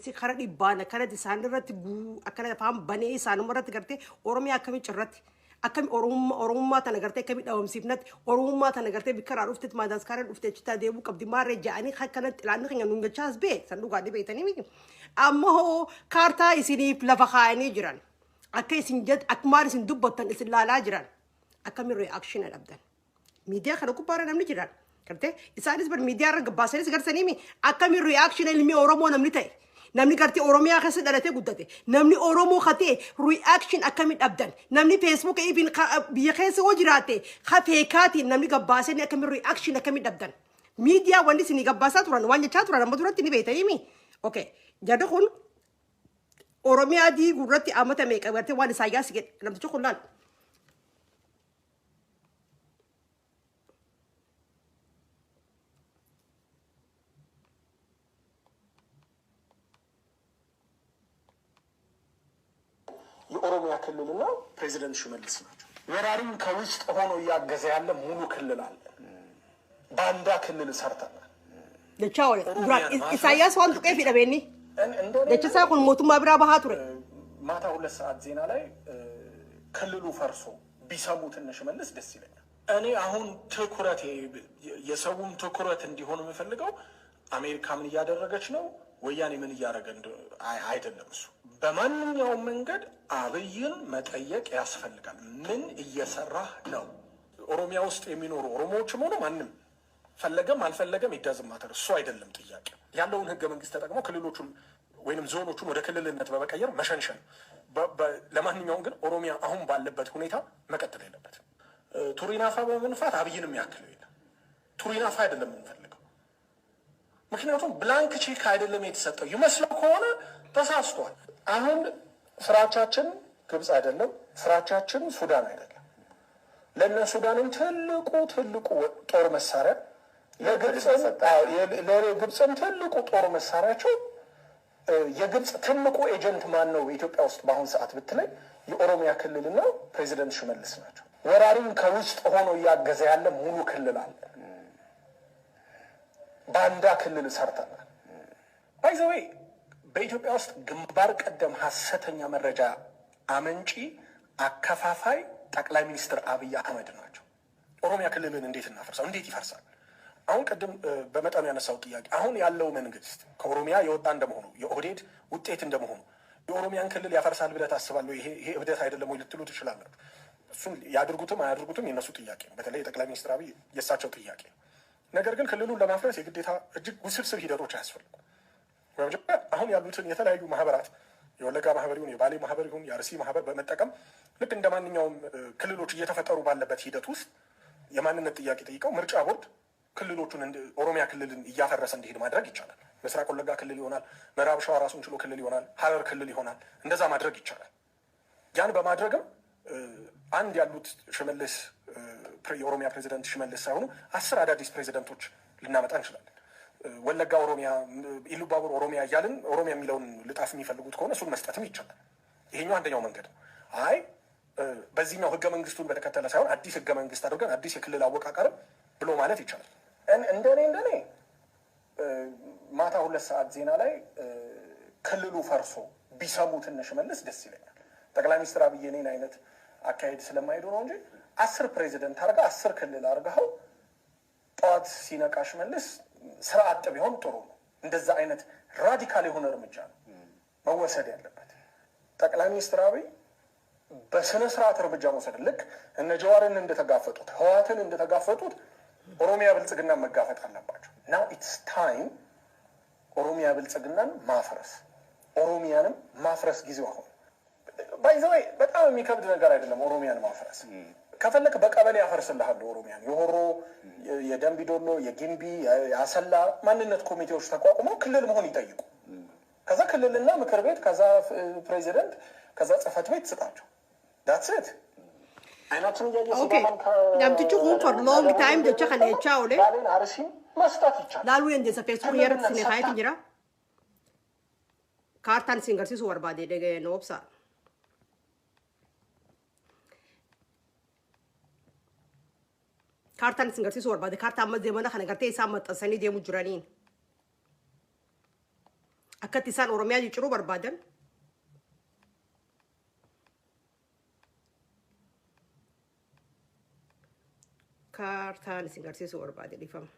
Kara dhibbaan akkanatti isaan irratti akkana afaan banee isaanuma irratti gartee Oromiyaa akkamii cirratti, akkami Oromummaa tana gartee akkamii dhabamsiifnatti, Oromummaa tana gartee bikka irraa dhuftetti Maadaaskaara dhufte achitti adeemuu qabdi maarree ja'anii akkanatti ilaanni keenya nuun gachaas bee san dhugaa dhibeetanii miti. Amma hoo kaartaa isiniif lafa kaayanii jiran, akka isin jett akka maal isin dubbattan isin laalaa jiran, akkamiin reaction dhabdan? Miidiyaa kana gubbaarra namni jiran gartee isaanis bar miidiyaa irra gabbaasanis garsanii mi akkamiin reaction ilmi Oromoo namni ta'e, namni gartee Oromiyaa keessa dhalatee guddate, namni Oromoo ka ta'e reaction akkamii dhabdan? Namni Facebook even biyya keessa yoo jiraate ka feekaatiin namni gabbaasanii akkamiin reaction akkamii dhabdan? Miidiyaa wanni isinii gabbaasaa turan, waan jechaa turan amma duratti ni beektanii mi? Okay, jarri kun Oromiyaa diiguu irratti amata meeqa gartee waan Isaayyaas jedhe namtichi kun laal. የኦሮሚያ ክልልና ፕሬዚደንት ሽመልስ ናቸው። ወራሪን ከውስጥ ሆኖ እያገዘ ያለ ሙሉ ክልል አለ። ባንዳ ክልል ሰርተናል። Jechaa oole. Duraan Isaayyaas waan tuqee fi dhabeenni. Jecha isaa kun mootummaa biraa bahaa ture. ማታ 2 ሰዓት ዜና ላይ ክልሉ ፈርሶ ቢሰሙት እነ ሽመልስ ደስ ይለኛል። እኔ አሁን ትኩረት የሰውም ትኩረት እንዲሆን የምፈልገው አሜሪካ ምን እያደረገች ነው፣ ወያኔ ምን እያደረገ አይደለም። እሱ በማንኛውም መንገድ አብይን መጠየቅ ያስፈልጋል። ምን እየሰራህ ነው? ኦሮሚያ ውስጥ የሚኖሩ ኦሮሞዎችም ሆነ ማንም ፈለገም አልፈለገም it doesn't matter፣ እሱ አይደለም ጥያቄ። ያለውን ህገ መንግስት ተጠቅመው ክልሎቹን ወይንም ዞኖቹን ወደ ክልልነት በመቀየር መሸንሸን። ለማንኛውም ግን ኦሮሚያ አሁን ባለበት ሁኔታ መቀጠል የለበትም። ቱሪናፋ በመንፋት አብይን የሚያክለው የለም። ቱሪናፋ አይደለም የምንፈልገው። ምክንያቱም blank check አይደለም የተሰጠው። ይመስለው ከሆነ ተሳስቷል። አሁን ፍራቻችን ግብፅ አይደለም፣ ፍራቻችን ሱዳን አይደለም። ለእነ ሱዳንም ትልቁ ትልቁ ጦር መሳሪያ፣ ለግብፅም ትልቁ ጦር መሳሪያቸው፣ የግብፅ ትልቁ agent ማን ነው በኢትዮጵያ ውስጥ በአሁን ሰዓት ብትለኝ የኦሮሚያ ክልልና ፕሬዚደንት ሽመልስ ናቸው። ወራሪን ከውስጥ ሆኖ እያገዘ ያለ ሙሉ ክልል አለ። ባንዳ ክልል ሰርተናል። By the way፣ በኢትዮጵያ ውስጥ ግንባር ቀደም ሀሰተኛ መረጃ አመንጪ አከፋፋይ ጠቅላይ ሚኒስትር አብይ አህመድ ናቸው። ኦሮሚያ ክልልን እንዴት እናፈርሰው? እንዴት ይፈርሳል? አሁን ቅድም በመጠኑ ያነሳው ጥያቄ፣ አሁን ያለው መንግስት ከኦሮሚያ የወጣ እንደመሆኑ፣ የኦህዴድ ውጤት እንደመሆኑ የኦሮሚያን ክልል ያፈርሳል ብለህ ታስባለህ? ይሄ እብደት አይደለም ወይ ልትሉ ትችላላችሁ። እሱን ያድርጉትም አያድርጉትም የነሱ ጥያቄ ነው። በተለይ የጠቅላይ ሚኒስትር አብይ የእሳቸው ጥያቄ ነው። ነገር ግን ክልሉን ለማፍረስ የግዴታ እጅግ ውስብስብ ሂደቶች አያስፈልጉም። በመጀመሪያ አሁን ያሉትን የተለያዩ ማህበራት፣ የወለጋ ማህበር ይሁን፣ የባሌ ማህበር ይሁን፣ የአርሲ ማህበር በመጠቀም ልክ እንደ ማንኛውም ክልሎች እየተፈጠሩ ባለበት ሂደት ውስጥ የማንነት ጥያቄ ጠይቀው ምርጫ ቦርድ ክልሎቹን ኦሮሚያ ክልልን እያፈረሰ እንዲሄድ ማድረግ ይቻላል። ምስራቅ ወለጋ ክልል ይሆናል፣ ምዕራብ ሸዋ ራሱን ችሎ ክልል ይሆናል፣ ሀረር ክልል ይሆናል። እንደዛ ማድረግ ይቻላል። ያን በማድረግም አንድ ያሉት ሽመልስ፣ የኦሮሚያ ፕሬዚደንት ሽመልስ ሳይሆኑ 10 አዳዲስ ፕሬዚደንቶች ልናመጣ እንችላለን። ወለጋ ኦሮሚያ፣ ኢሉባቡር ኦሮሚያ እያልን ኦሮሚያ የሚለውን ልጣፍ የሚፈልጉት ከሆነ እሱን መስጠትም ይቻላል። ይሄኛው አንደኛው መንገድ ነው። አይ በዚህኛው ህገ መንግስቱን በተከተለ ሳይሆን አዲስ ህገ መንግስት አድርገን አዲስ የክልል አወቃቀርም ብሎ ማለት ይቻላል። እንደኔ ማታ 2 ሰዓት ዜና ላይ ክልሉ ፈርሶ ቢሰሙት እነ ሽመልስ ደስ ይለኛል። ጠቅላይ ሚኒስትር አብይ የኔን አይነት አካሄድ ስለማይሄዱ ነው እንጂ 10 ፕሬዚደንት አድርገህ 10 ክልል አድርገኸው ጠዋት ሲነቃ ሽመልስ ስራ አጥ ቢሆን ጥሩ ነው። እንደዛ አይነት radical የሆነ እርምጃ ነው መወሰድ ያለበት። ጠቅላይ ሚኒስትር አብይ በስነ ስርዓት እርምጃ መውሰድ፣ ልክ እነ ጀዋርን እንደተጋፈጡት፣ ህወሓትን እንደተጋፈጡት ኦሮሚያ ብልጽግናን መጋፈጥ አለባቸው። Now it's time ኦሮሚያ ብልጽግናን ማፍረስ፣ ኦሮሚያንም ማፍረስ ጊዜው አሁን። By the way፣ በጣም የሚከብድ ነገር አይደለም። ኦሮሚያን ማፍረስ ከፈለክ በቀበሌ ያፈርስልሃለሁ። ኦሮሚያን የሆሮ፣ የደንቢዶሎ፣ የጊምቢ፣ የአሰላ ማንነት ኮሚቴዎች ተቋቁመው ክልል መሆን ይጠይቁ። ከዛ ክልልና ምክር ቤት፣ ከዛ ፕሬዚደንት፣ ከዛ ጽህፈት ቤት ስጣቸው። That's it። አይናችን እያየ Okay. Namtichi kun for long time jecha kana jechaa oole. ባሌን አርሲን መስጠት ይቻላል። Laaluu dandeessa, Facebook irratti isin kaayetu jira. Kaartaan isin agarsiisuu barbaade dhaga'ee na obsa. Kaartaan isin agarsiisuu barbaade kaartaa amma deemana kana gartee isaan maxxansanii deemu jiraniin. Akkatti isaan Oromiyaa cicciruu barbaadan. Kaartaan isin agarsiisuu barbaade, dhiifama.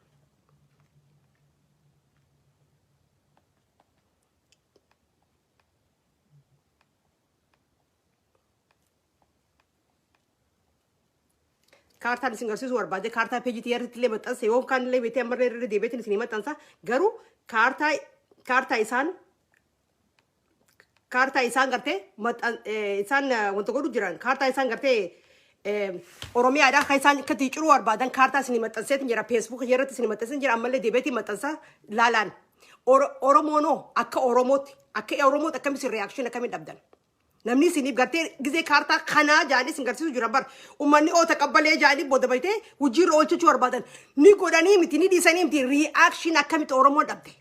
Kaartaan isin agarsiisuu barbaade kaartaa peejii irratti illee maxxansa, yoo kaan illee beetee ammallee irra deebiitiin isin maxxansa. Garuu kaartaa isaan gartee isaan wanta godhu jiran, kaartaa isaan gartee Oromiyaadhaan kan isaan akkatti ciruu barbaadan, kaartaa isin maxxanseetiin jira. Facebook irratti isin maxxanseetiin jira, ammallee deebiitiin maxxansa laalaan. Oromoonoo akka Oromootti akkamitti reaction akkamiin dhabdan? Namni isiniif gartee gizee kaartaa kanaa jaanii isin garsiisu jira bar. Uummanni oota qabbalee jaanii booda baytee hojiirra oolchachuu barbaadan. Ni godhanii miti, ni dhiisanii miti, reaction akkamitti Oromoon dhabde?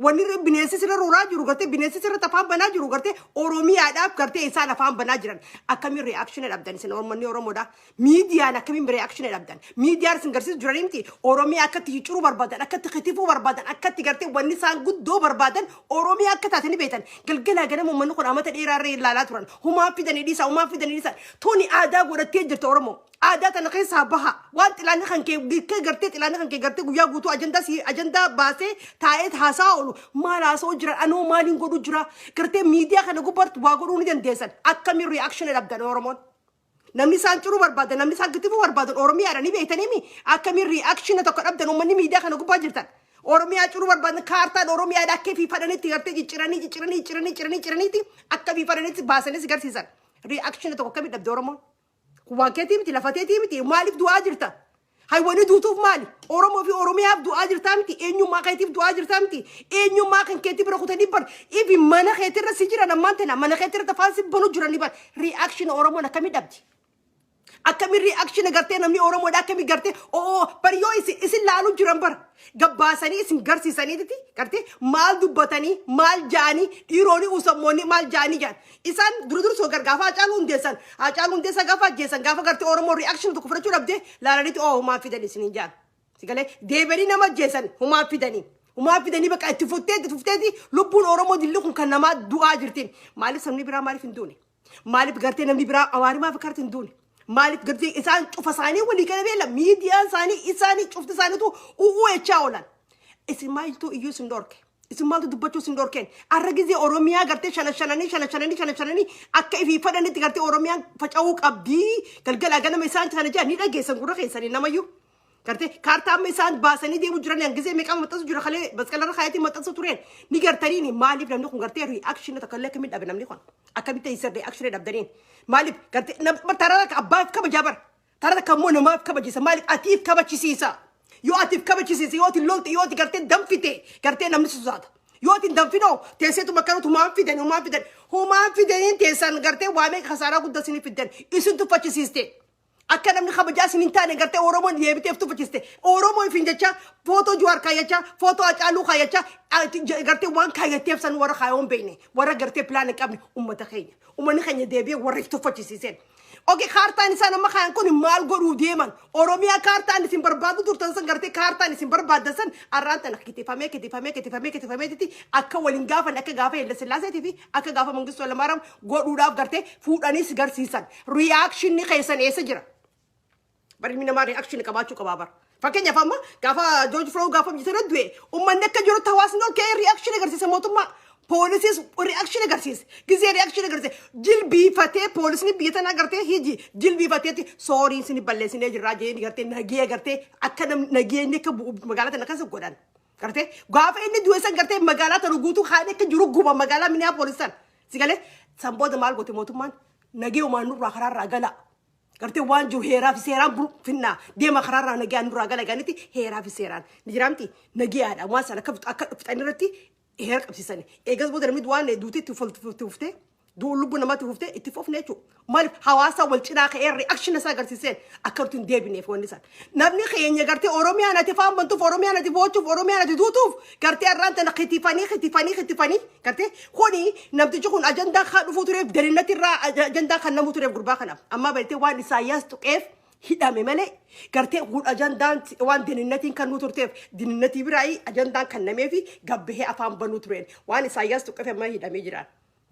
Wanni bineensi sirra roraa jiru, gartee bineensi sirra afaan banaa jiru, gartee Oromiyaadhaaf gartee isaan afaan banaa jiran, akkamiin reaction dhabdan isin uummanni Oromoodha? Miidiyaan akkamiin reaction dhabdan? Miidiyaan isin garsiisu jiranii miti, Oromiyaa akkatti cicciruu barbaadan, akkatti kitifuu barbaadan, akkatti gartee wanni isaan guddoo barbaadan Oromiyaa akka taate ni beektan. Galgalaa ganama uummanni kun amata dheeraa irra ilaalaa turan. Humaan fidanii dhiisa, humaan fidanii dhiisa. Tuni aadaa godhattee jirti Oromoo. Aadaa tana keessaa baha. Waan xilaanni kan kee gartee xilaanni kan kee gartee guyyaa guutuu ajandaa si ajandaa baasee taa'ee haasaa oolu, maal haasa'u jira? Anoo maaliin godhu jira? Gartee miidiyaa kana gubbaatti waa godhuu ni dandeessan. Akkamiin reaction dhabdan Oromoon? Namni isaan ciruu barbaadan, namni isaan kitifuu barbaadan Oromiyaadha ni beektaniimi. Akkamiin reaction tokko dhabdan uummanni miidiyaa kana gubbaa jirtan? Oromiyaa ciruu barbaadan, kaartaan Oromiyaadha akka ifii fadhanitti gartee cicciranii cicciranii cicciranii cicciranii cicciraniiti akka ifii fadhanitti baasanii si garsiisan. Reaction tokko akkamiin dhabde Oromoon? Waan keetii miti, lafa teetii miti, maaliif du'aa jirta? Haywani duutuuf maali? Oromoo fi Oromiyaaf du'aa jirtaa miti? Eenyummaa keetiif du'aa jirtaa miti? Eenyummaa kan keetii bira kutanii bar ifi mana keetirra si jiran, ammaan tana mana keetirra tafaan si banu jiranii bar, reaction Oromoon akkamii dhabdi? Akkamiin reaction gartee namni Oromoodha akkamii gartee oo bar yoo isin laaluu jiran bar gabbaasanii isin garsiisaniiti, gartee maal dubbatanii, maal ja'anii, dhiiroonni usammoonni maal ja'anii ja'an? Isaan dura dursoo gar gaafa Hacaaluu Hundeessan, Hacaaluu Hundeessaa gaafa ajjeessan, gaafa gartee Oromoo reaction tokko fudhachuu dhabde laalaniiti oo humaan fidan isiniin ja'an. Sigalee deebi'anii nama ajjeessan humaan fidanii. Humaan fidanii bakka itti fuftee itti fufteeti lubbuun Oromoo dilli kun kan namaa du'aa jirtiin. Maaliif sabni biraa maaliif hin duune? Maaliif gartee namni biraa Amaarii maaf akkatti hin duune? Maaliif gartee isaan cufa isaanii walii gala beela miidiyaan isaanii isaanii cufti isaaniitu u'uu jechaa oolan. Isin maaltu iyyuu isin dhorke? Isin maaltu dubbachuu isin dhorkeen? Arra gizee Oromiyaa gartee shana shananii shana shananii shana shananii akka ifii fadhanitti gartee Oromiyaan faca'uu qabdii, galgala ganama isaan kana jedhan ni dhageessan gurra keessanii namayyuu. Gartee kaartaa amma isaan baasanii deemu jiran hangizee meeqa maxxansu jira, kalee masqalarra kaayatii maxxansu tureen ni gartaniini. Maaliif namni kun gartee reaction takka illee akkamitti dhabe namni kun? Akkamitti isa reaction dhabdaniin? Maaliif gartee taraa takka abbaaf kabajaa bara, taraa takka immoo namaaf kabajisa. Maaliif atiif kabachisiisa? Yoo atiif kabachisiisa, yoo ati lolte, yoo ati gartee danfite, gartee namni sodaata. Yoo ati hin danfinoo teesseetuma akkanatu humaan fidan, humaan fidan, humaan fidaniin teessan, gartee waamee kasaaraa guddaa isinii fiddan, isin tuffachisiiste. Akka namni kabajaa isin hin taane gartee Oromoon deebiteef tuffachiste. Oromoo ifin jecha footoo Jawaar kaayyachaa, footoo Hacaaluu kaayyachaa, gartee waan kaayyateef san warra kaayoon beekne, warra gartee plan hin qabne uummata keenya. Uummanni keenya deebi'ee warra tuffachisiiseen. Oke, kaartaan isaan amma kaayan kun maal godhuu deeman? Oromiyaa kaartaan isin barbaadu turtan san, gartee kaartaan isin barbaaddan san arraan tana kitifamee kitifamee kitifamee kitifameetiti akka waliin gaafan, akka gaafa Haile Sillaaseetii fi akka gaafa Mangistuu Hayilamaariyaam godhuudhaaf gartee fuudhanii si garsiisan. Reactionni keessan eessa jira? Bari ilmi namaa reaction qabaachuu qabaa bara. Fakkeenyaaf amma gaafa George Floyd gaafa biyya sana du'e, uummanni akka jirutti hawaasni ol ka'ee reaction agarsiise mootummaa. Poolisiis reaction agarsiise. Gizee reaction agarsiise jilbiifatee poolisni biyya tanaa gartee hiji jilbiifateetti sorry isin balleessinee jirraa jee gartee nagee gartee akka nageenyi akka bu'u magaalaa tana keessa godhan. Gartee gaafa inni du'e san gartee magaalaa tana guutuu haadha akka jiru guba magaalaa Minneapolis san. Sigalee san booda maal goote mootummaan? Nagee umaan nurraa karaarraa gala. Gartee waan jiru heeraa fi seeraan finnaa deema, karaarraa nagaa nurraa gala ganitti heeraa fi seeraan ni jiraamti nagayaadha, waan sana akka fixan irratti heera qabsiisani. Eegas booda namni waan duuti itti fuftee du'uun lubbuu namaatti fuftee itti fufne jechuudha. Maaliif hawaasa wal cinaa ka'ee reaction isaa agarsiiseen akka nuti hin deebineef wanni isaan. Namni keenya gartee Oromiyaan ati faan bantuuf, Oromiyaan ati boochuuf, Oromiyaan ati duutuuf gartee har'aan tana kitifanii kitifanii kitifanii, gartee kuni namtichi kun ajandaa kan dhufuu tureef dalinnatti irraa ajandaa kan namuu tureef gurbaa kanaaf. Amma bartee waan Isaayyaas tuqeef Hidhame malee gartee kun ajandaan waan dininnatiin kan nu turteef dininnatii biraayii ajandaan kennameefi gabbahee afaan banuu tureen waan Isaayyaas tuqqefe amma hidhamee jiraan.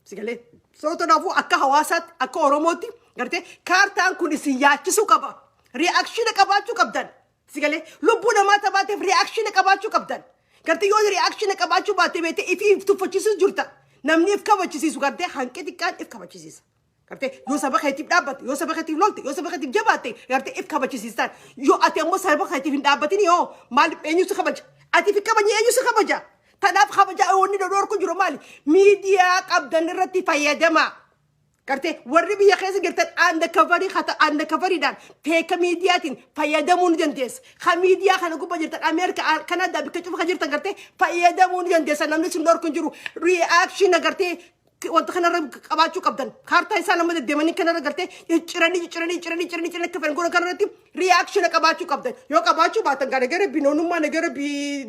Sigalee soo kanaafuu akka hawaasaatti, akka Oromootti gartee kaartaan kun isin yaachisuu qaba. Reaction qabaachuu qabdan. Sigalee lubbuu namaa tabaateef reaction qabaachuu qabdan. Gartee yoo reaction qabaachuu baatte beektee ifii if tuffachisiisu jirta. Namni if kabachisiisu gartee hanqi xiqqaan if kabachisiisa. Gartee yoo saba keetiif dhaabbatte, yoo saba keetiif lolte, yoo saba keetiif jabaatte, gartee if kabachisiistaan. Yoo ati ammoo saba keetiif hin dhaabbatin, yoo maal, eenyu si kabaja? Ati if kabajne, eenyu si kabaja? Tanaaf kabaja wanni dhodhorku jiru maali? Miidiyaa qabdan irratti fayyadamaa. Gartee warri biyya keessa jirtan undercoverii hata undercoveriidhaan feeka miidiyaatiin fayyadamuu ni dandeessa. Ha miidiyaa kana gubbaa jirtan, Ameerikaa, Kanaadaa, bakka cufa kan jirtan gartee fayyadamuu ni dandeessa. Namni sun dhorku hin jiru. Reaction gartee wanta kanarra qabaachuu qabdan. Kaartaa isaa nama deddeemanii kanarra gartee cicciranii cicciranii cicciranii cicciranii cicciranii akka fedhan godhan kanarratti reaction qabaachuu qabdan. Yoo qabaachuu baatan gara gara binoonummaa nagara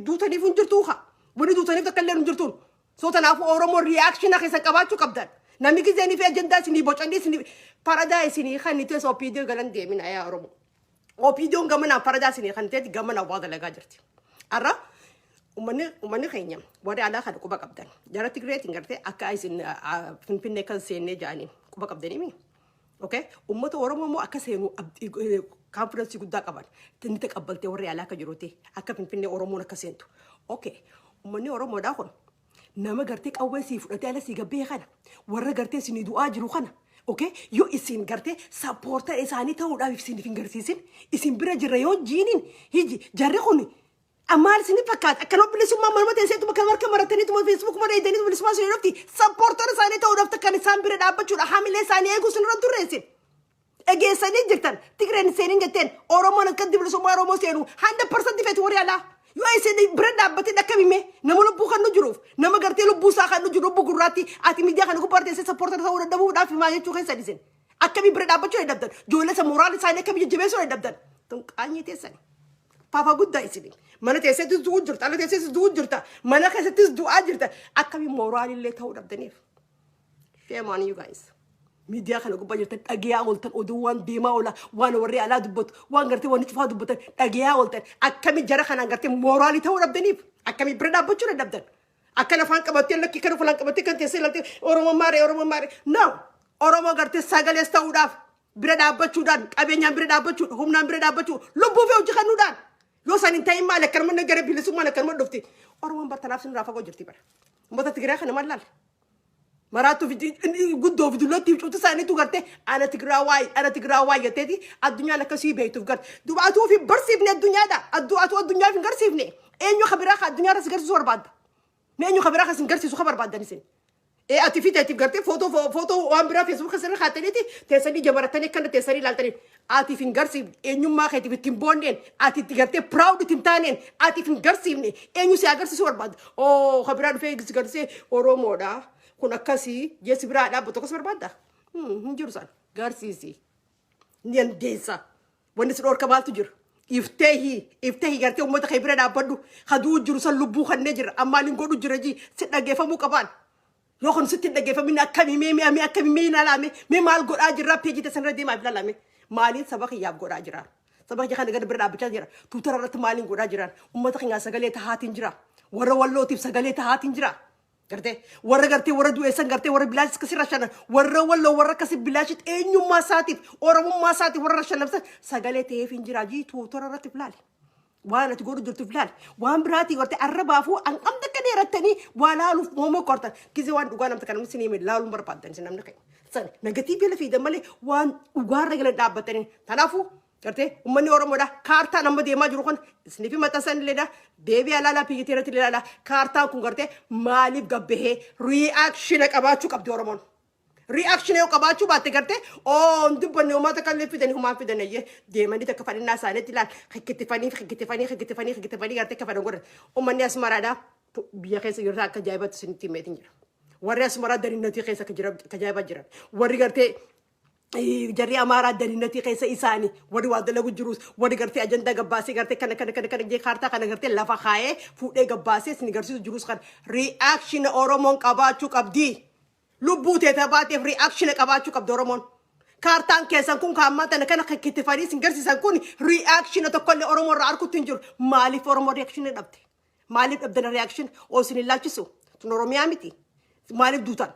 duutaniif hin jirtu haa. Wanni duutaniif takka illee hin jirtuun. So kanaafuu Oromoo reaction keessa qabaachuu qabdan. Namni gizeenii fi ajandaa isinii bocanii isinii faradaa isinii kan itti OPDO galan deemin ayaa Oromoo. OPDOon gamanaan faradaa isinii kan ta'etti gamanaan waa dalagaa jirti. Har'a uummanni keenya warri alaa kana quba qabdan. Jara Tigireetiin gartee akka isin Finfinnee kan seennee jedhaniin quba qabdanii mi? Okay? Uummata Oromoo immoo akka seenu confidence guddaa qaban. Inni taqabbaltee warri alaa akka jirutti akka Finfinnee Oromoon akka seentu. Okay. Uummanni Oromoodhaa kun nama gartee qawwee sii fudhatee ala sii gabbee kana, warra gartee isinii du'aa jiru kana, okay, yoo isin gartee supporter isaanii ta'uudhaaf isin hin garsiisin, isin bira jirra yoo jiiniin hiji, jarri kun maal isin fakkaata? Akkana bilisummaa manuma teesseetuma kan harka marataniituma Facebook mara eegdanii bilisummaa isin dhufti. Supporter isaanii ta'uudhaaf kan isaan bira dhaabbachuudha, hamilee isaanii eeguu isin irra turreessin. Dhageessanii jirtan, Tigreen seeniin jetteen Oromoon akkatti bilisummaa Oromoo seenu 100% feeti warri alaa. Yoo isin bira dhaabbatee akka hime nama lubbuu kan nu jiruuf, nama gartee lubbuu isaa kan nu jiru, lubbuu gurraatti, ati miidiyaa kana gubbaa teessee supporter ta'uu dadhabuudhaaf himaa jechuu keessa isin. Akkamii bira dhaabbachuu dadhabdan? Ijoollee isa moral isaanii akkamii jajjabeessuu dadhabdan? Tun qaanyii teessani. Faafa guddaa isin. Mana teessettis du'uu jirta, ala teessettis du'uu jirta, mana keessattis du'aa jirta. Akkamii moral illee ta'uu dhabdaniif? Shame on you guys. Miidiyaa kana gubbaa jirtan, dhagayaa ooltan, oduu waan deemaa oola, waan warri alaa dubbatu, waan gartee wanni cufaa dubbatan dhagayaa ooltan. Akkamii jara kanaan gartee moral ta'uu dhabdaniif? Akkamii bira dhaabbachuu dadhabdan? Akkana afaan qabattee lakkii kana fulaan qabattee kan teessee ilaaltee Oromoo maaree, Oromoo maaree? No, Oromoo gartee sagalees ta'uudhaaf bira dhaabbachuudhaan, qabeenyaan bira dhaabbachuudha, humnaan bira dhaabbachuu, lubbuu fi hojii kennuudhaan. Yoo san hin ta'in maali? Akkanuma gara bilisummaan akkanuma dhufti. Oromoon bartanaaf sinirraa fagoo jirti bara. Uummata Tigiraa kana maal laala? Maraattuu fi guddoo fi dullootti cufti isaaniitu gartee ana Tigraawwaay, ana Tigraawwaay jetteeti addunyaan akkasii beektuuf garte. Duuba atuu fi barsiifne addunyaadha. Atuu addunyaaf hin garsiifne. Eenyu kabiraa ka addunyaarra si garsiisuu barbaadda? Mee eenyu kabiraa ka si garsiisu ka barbaaddan isin? Ee, ati fi teetiif gartee footoo waan biraa Facebook sirra kaataniiti teessanii jabaratanii akkana teessanii ilaaltanii atiif hin garsiifne. Eenyummaa keetiif ittiin boonneen, ati itti gartee proud ittiin taaneen atiif hin garsiifne, eenyu si agarsiisuu barbaadda? Oo, kabiraa dhufee si garsiisee Oromoodha kun akkasii jeesi biraa dhaabbatu akkas barbaadda? Hin jiru. San garsiisi ni dandeessa. Wanni si dhorka maaltu jira? Ifteehi ifteehi gartee uummata kee bira dhaabbadhu. Haduu jiru san lubbuu kannee jira ammaan hin godhu jira ji si dhageeffamuu qabaan. Yoo kun sitti hin dhaggeeffamin, akkamii mee mee mee akkamii mee ilaalame, mee maal godhaa jirra? Peejii teessan irra deemaa ilaalame. Maaliin saba kiyyaaf godhaa jira? Saba kiyya kana gadi bira dhaabbachaa jira. Tuutara irratti maaliin godhaa jiran? Uummata keenyaa sagalee tahaatiin jira. Warra Wallootiif sagalee tahaatiin jira. Gartee warra gartee warra du'eessan, gartee warra bilaashis akkasii rashanan, warra Walloo, warra akkasii bilaashitti eenyummaa isaatiif, Oromummaa isaatiif warra rashanamsan sagalee ta'eef hin jira. Jii tuutara irratti ilaali. Waan ati godhu jirtuuf ilaali. Waan biraatii gartee arrabaafuu hanqamta akka dheerattanii waa laaluuf moomoo qortan. Gizee waan dhugaa namta kana isin hime laaluun barbaaddan isin namni keenya. San negative la fiidan malee waan dhugaarra galan dhaabbatanii. Kanaafuu gartee uummanni Oromoodha. Kaartaan amma deemaa jiru kun isiniif maxxansan illeedha. Deebii alaalaa biyyattii irratti ilaala. Kaartaan kun gartee maaliif gabbahee? Reaction qabaachuu qabdi Oromoon. Reaction yoo qabaachuu baatte gartee oo hin dubbanne, uummata kan fidanii humaan fidan eeyyee deemanii takka fadhinnaa isaaniitti ilaal hikkitifanii hikkitifanii hikkitifanii hikkitifanii gartee akka fedhan godhan. Uummanni Asmaraadha biyya keessa jirta akka ajaa'ibatti isinitti himeetiin jira. Warri Asmaraa darinnatii keessa akka jira akka ajaa'ibaa jiran. Warri gartee jarri Amaaraa darinnatii keessa isaanii warri waa dalagu jirus, warri gartee ajandaa gabbaasee gartee kana kana kana kana jee kaartaa kana gartee lafa kaayee fuudhee gabbaasee isin garsiisu jirus kan reaction Oromoon qabaachuu qabdi. Lubbuu teeta baateef reaction qabaachuu qabdi Oromoon. Kaartaan keessan kun kaammaa tana kana kittifanii isin garsiisan kun reaction tokkollee Oromoo irraa arguutti hin jiru. Maaliif Oromoo reaction dhabde? Maaliif dhabdan reaction? Oo, isin hin laalchisu. Tun Oromiyaa miti. Maaliif duutan?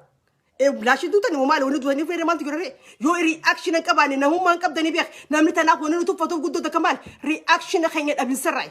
Laashi duutan immoo maali? Wanni duutanii fayyada maaltu jira ree? Yoo reaction hin qabaanne, namummaa hin qabdanii beek. Namni tanaaf wanni nu tuffatuuf guddoo takka maali? Reaction keenya dhabinsarraayi.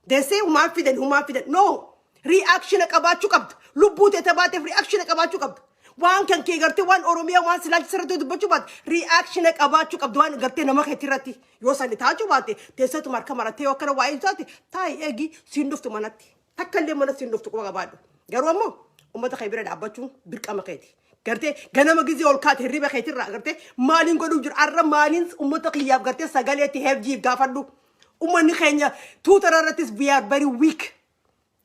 Deessee humaan fidan, humaan fidan. No! Reaction qabaachuu qabdu. Lubbuu teete baateef reaction qabaachuu qabdu. Waan kan kee gartee waan Oromiyaa, waan silaalchisa irratti dubbachuu baate, reaction qabaachuu qabdu waan gartee nama keetii irratti. Yoo sani taachuu baate, teessatuma harka marattee yoo akkana waa'ee taate, taa'i eegi, siin dhuftu manatti. Takka illee mana siin dhuftu, quba qabaadhu. Garuu ammoo uummata kee bira dhaabbachuun dirqama keeti. Gartee ganama gizee ol kaate hirriba keetirraa gartee maaliin godhuu jiru arra, maaliin uummata kiyyaaf gartee sagaleetti heefjiif gaafadhu. Uummanni keenya Twitter irrattis we are very weak.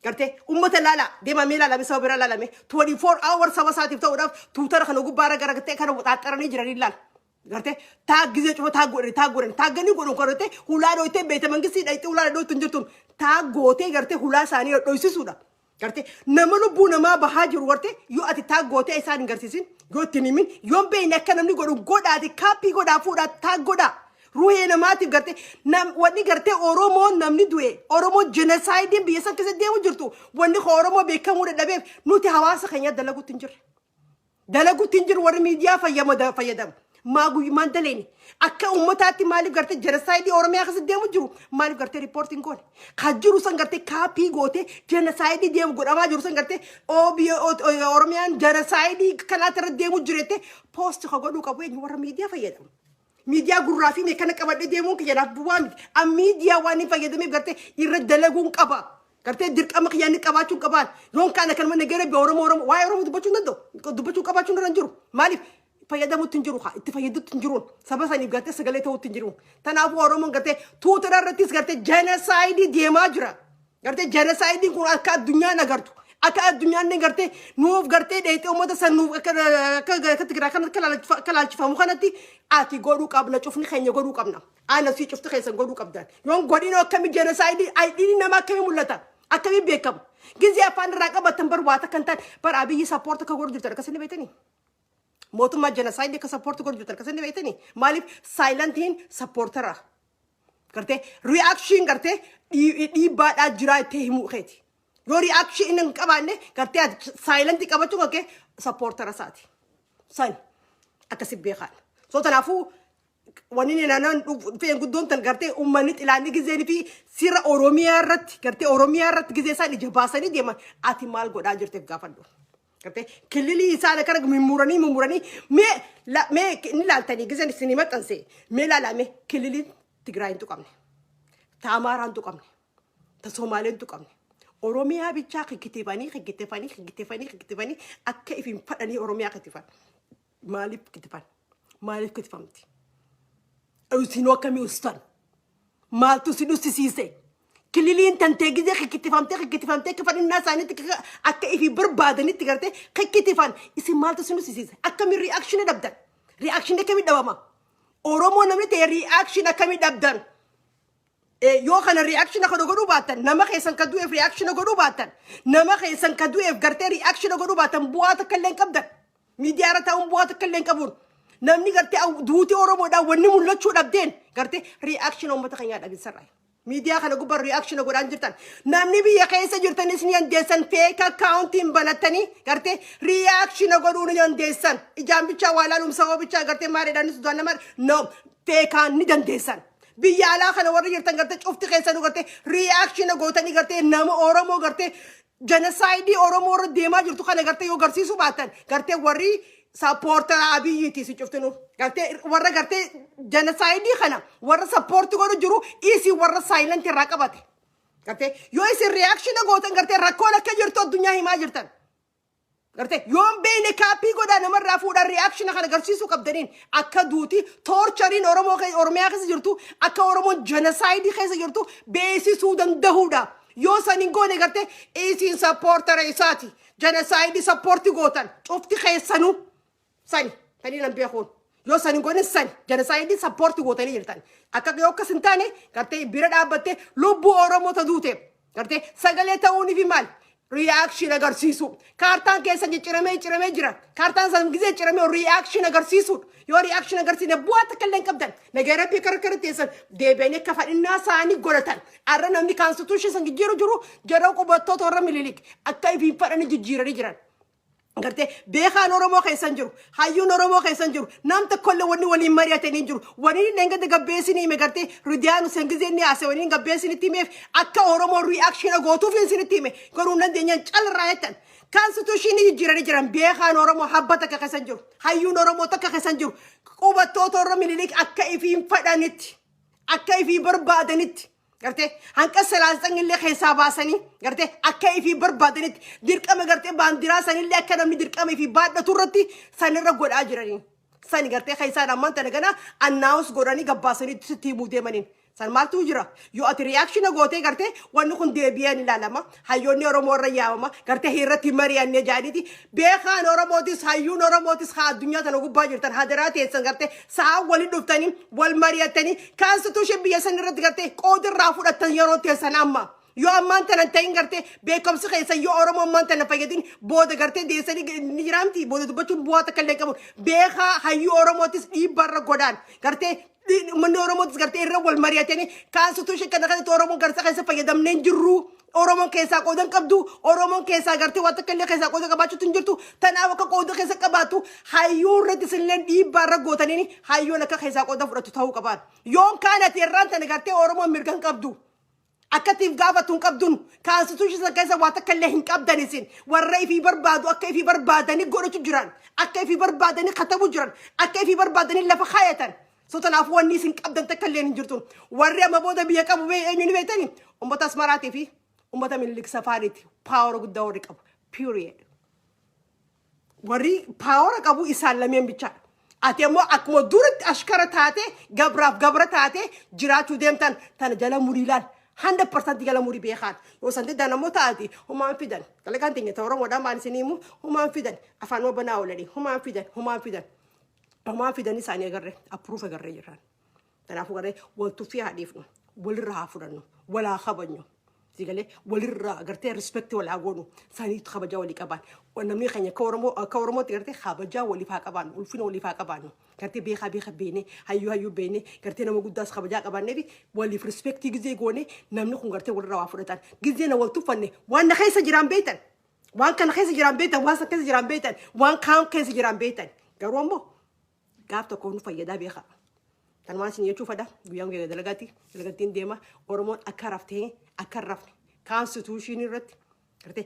Gartee uummata laala deemamee laalame, saba bira laalame, 24 hour saba isaatiif ta'uudhaaf Twitter kana gubbaarra garagartee kana waxaaxaranii jiranii laala. Gartee tag gizee cufa tag godhani, tag godhani, taagganii godhu gartee hulaa dhoytee beete mangistii dhayxee hulaa dhoytu hin jirtu, tag gootee gartee hulaa isaanii dhoysisuudha. Gartee nama lubbuu namaa bahaa jiru gartee yoo ati tag gootee isaan hin garsiisin, yoo ittiin himin, yoo hin beekne akka namni godhu godhaati, copy godhaa, fuudhaa, tag godhaa. Ruhee namaatiif gartee nam wanni gartee Oromoon namni du'e, Oromoo genocideiin biyya san keessa deemu jirtu, wanni Oromoo beekamuu dadhabeef nuti hawaasa keenya dalaguutti hin jirre. Dalaguutti hin jiru warri miidiyaa fayyadamu. Maa guyyumaan daleeni. Akka uummataatti maaliif gartee genocide Oromiyaa keessa deemu jiru maaliif gartee reportiin goone? Kan jiru san gartee copy gootee genocide deemu godhamaa jiru san gartee Oromiyaan genocide kanaatti irra deemu jireette post ka godhuu qabu eenyu? Warra miidiyaa fayyadamu. Miidiyaa gurraa fi meekana qabadhee deemuun kiyya bu'aa miti. An miidiyaa waan hin fayyadameef gartee irra dalaguun qaba. Gartee dirqama kiyyaa inni qabaachuu qabaan. Yoon kaan akkanuma nagara biyya Oromoo Oromoo waa'ee Oromoo dubbachuu hin danda'u. Dubbachuu qabaachuu hin jiru. Maaliif? Fayyadamuutti hin jiru haa itti fayyaduutti hin jiruun saba saniif gartee sagalee ta'uutti hin jiru. Kanaafuu Oromoon gartee Twitter irrattis gartee genocide deemaa jira. Gartee genocideiin kun akka addunyaan agartu. Akka addunyaan inni gartee nuuf gartee dheexee uummata san nuuf akka Tigiraa kanatti akka laalchifamu kanatti ati godhuu qabna, cufni keenya godhuu qabna. Ana sii cufti keessan godhuu qabdan. Yoon godhin akkami genocide ayidiin nama akkamii mul'ata? Akkamii beekamu? Gizee afaan irraa qabatan bar waata kan ta'an bar Abiyyi support akka godhu jirtan akkasii beektanii? Mootummaa genocide akka support godhu jirtan akkasii beektanii? Maaliif silentiin supportera? Gartee reaction gartee dhiibbaadhaa jiraa itti himuu keeti. Yoo reaction inni hin qabaanne, gartee ati silentii qabachuu kan kee supportera isaati. Sani akkasi beekan. So kanaafuu wanni inni naannoo dhufeen guddoon tan gartee uummanni xilaanni gizeen fi sirra Oromiyaa irratti gartee Oromiyaa irratti gizee isaan ija baasanii deeman ati maal godhaa jirteef gaafadhu. Gartee kililii isaan akkana mummuranii mummuranii mee mee ni laaltanii gizeen isinii maxxanse, mee laalame, kililiin Tigraay hin tuqamne. Ta Amaaraa hin tuqamne. Ta Somaalee hin tuqamne. Oromiyaa bichaa kikitifanii kikitifanii kikitifanii kikitifanii akka ifin fadhanii Oromiyaa kitifan. Maaliif kitifan? Maaliif kitifamti? Isinoo akkamii ustan? Maaltu si dhussisiise? Kililiin tantee gizee kikitifamtee kikitifamtee akka fadhinnaa isaaniitti akka ifii barbaadanitti gartee kikitifan, isin maaltu si dhussisiise? Akkamiin reaction dhabdan? Reaction akkamii dhabama? Oromoo namni ta'e reaction akkamii dhabdan? Yoo kana reaction kana godhuu baattan, nama keessan ka du'eef reaction godhuu baattan, nama keessan ka du'eef gartee reaction godhuu baattan, bu'aa takka illee hin qabdan. Miidiyaa irra taa'uun bu'aa takka illee hin qabuun. Namni gartee duutii Oromoodhaan wanni mul'achuu dhabdeen gartee reaction uummata keenyaa dhabinsarraa. Miidiyaa kana gubbaa reaction godhaan jirtan. Namni biyya keessa jirtanis ni dandeessan, fake accountiin banattanii gartee reaction godhuu ni dandeessan. Ijaan bichaa waa ilaaluun sababa bichaa gartee maaliidhaan sudaan nama no fakeaan ni dandeessan. Biyya alaa kana warri jirtan gartee cufti keessanuu gartee reaction gootanii gartee nama Oromoo gartee genocide Oromoo irra deemaa jirtu kana gartee yoo garsiisuu baatan, gartee warri supportera Abiyyiiti si cuftinu. Gartee warra gartee genocide kana warra support godhu jiru isii warra silent irraa qabate. Gartee yoo isin reaction gootan, gartee rakkoon akka jirtu addunyaa himaa jirtan. Gartee yoon beeyne copy godhaa, namarraa fuudhaan reaction kana agarsiisuu qabdaniin akka duuti tortureiin Oromoo Oromiyaa keessa jirtu, akka Oromoon genocide keessa jirtu beeksisuu danda'uudha. Yoo san hin goone, gartee isiin supportera isaati. Genocide support gootan cufti keessanuu sani tanii nan beekuun. Yoo san hin goone, sani genocide support gootanii jirtan. Akka yoo akkas hin taane, gartee bira dhaabbattee lubbuu Oromoo ta duute gartee sagalee ta'uunii fi maal Reaction agarsiisu. Kaartaan keessa cicciramee ciramee jira. Kaartaan san gizee ciramee reaction agarsiisuudha. Yoo reaction agarsiisne bu'aa takka illee hin qabdan. Nagaa Rabbii kara kara teessan deebi'anii akka fadhinnaa isaanii godhatan. Arra namni constitution san jijjiiru jiru jara qubattoota warra Mililik akka ifiin fadhanii jijjiiranii jiran. Gartee beekaan Oromoo keessan jiru, hayyuun Oromoo keessan jiru, nam tokkollee wanni waliin mari'atanii jiru. Wanni inni dhengada gabbeessinii hime, gartee Ridiyaan Hussein gizee inni haase, wanni inni gabbeessinitti himeef akka Oromoo reaction gootuuf isinitti hime. Garuu nan deenyaan calirraa jettan. Constitution jijjiiranii jiran. Beekaan Oromoo habba takka keessan jiru, hayyuun Oromoo takka keessan jiru. Qubattoota warra Minilik akka ifiin fadhanitti, akka ifii barbaadanitti, gartee hanqa salaasxan illee keessaa baasanii, gartee akka ifii barbaadanitti dirqama, gartee baandiraa sanillee akka namni dirqama ifii baadhatu irratti sanirra godhaa jiranii. Sani gartee keessaan ammaan tana gana announce godhanii gabbaasanii sitti himuu deemaniin. San maaltu jira? Yoo ati reaction gootee, gartee wanni kun deebi'ee ni ilaalama. Hayyoonni Oromoo irra yaamama. Gartee irratti mari'annee jaaniiti. Beekaan Oromootis, hayyuun Oromootis, haa addunyaa tana gubbaa jirtan, hadaraa teessan, gartee sa'a waliin dhuftanii wal mari'attanii constitution biyya san irratti gartee qoodirraa fudhattan yeroo teessan amma. Yoo ammaan tana ta'in, gartee beekumsi keessa yoo Oromoo ammaan tana fayyadin, booda gartee deessanii ni jiraamti, booda dubbachuun bu'aa takka illee qabu. Beekaa hayyuu Oromootis dhiibbarra godhaan, gartee uummanni Oromootis gartee irra wal mari'atanii constitution kana kanatti Oromoon gartee keessa fayyadamnee hin jirru. Oromoon keessaa qooda hin qabdu. Oromoon keessaa gartee waan takka illee keessaa qooda qabaachuutu hin jirtu. Tanaaf akka qooda keessa qabaattu hayyuu irratti isinillee dhiibbaa irra gootanii hayyuun akka keessaa qooda fudhatu ta'uu qabaan. Yoon kaan ati irraan tana gartee Oromoon mirga hin qabdu. Akkatiif gaafatu hin qabdun, constitution sana keessa waa takka illee hin qabdan. Isin warra ifii barbaadu akka ifii barbaadanii godhatu jiran, akka ifii barbaadanii katabu jiran, akka ifii barbaadanii lafa kaayatan. So kanaafuu wanni isin qabdan takka illee hin jirtu. Warri amma booda biyya qabu eenyu ni beektani? Ummata Asmaraatii fi ummata Minilik Safaariiti power guddaa warri qabu. Period. Warri power qabu isaan lameen bichaadha. Ati ammoo akkuma duratti ashkara taate, gabraaf gabra taate jiraachuu deemtan. Tana jala murii laal. 100% jala murii beekaan. Yoo san diddan ammoo taati humaan fidan. Dalagaan teenya ta'e Oromoodhaan maal isin himu, humaan fidan. Afaan banaa oolanii humaan fidan, humaan fidan. Humaan fidan isaanii agarree approve agarree jirran. Kanaafuu garee wal tuffii haa dhiifnu. Walirraa haa fudhannu. Walaa kabajnu. Sigalee walirraa gartee respect walaa goonu, saniitu kabajaa walii qabaan. Namni keenya akka Oromoo, akka Oromootti gartee kabajaa waliif haa qabaannu, ulfina waliif haa qabaannu. Gartee beekaa beeka beene, hayyuu hayyuu beene, gartee nama guddaas kabajaa qabaannee fi waliif respect gizee goone, namni kun gartee walirraa waa fudhatan. Gizee na wal tuffanne waan na keessa jiraan beektan. Waan kana keessa jiraan beektan, waan san keessa jiraan beektan, waan kaan keessa jiraan beektan. Garuu ammoo gaaf tokko nu fayyadaa beekaa. Kanumaan isin jechuu fedha. Guyyaan guyyaa dalagaatti dalagattiin deema. Oromoon akka raftee akka hin rafne constitution irratti gartee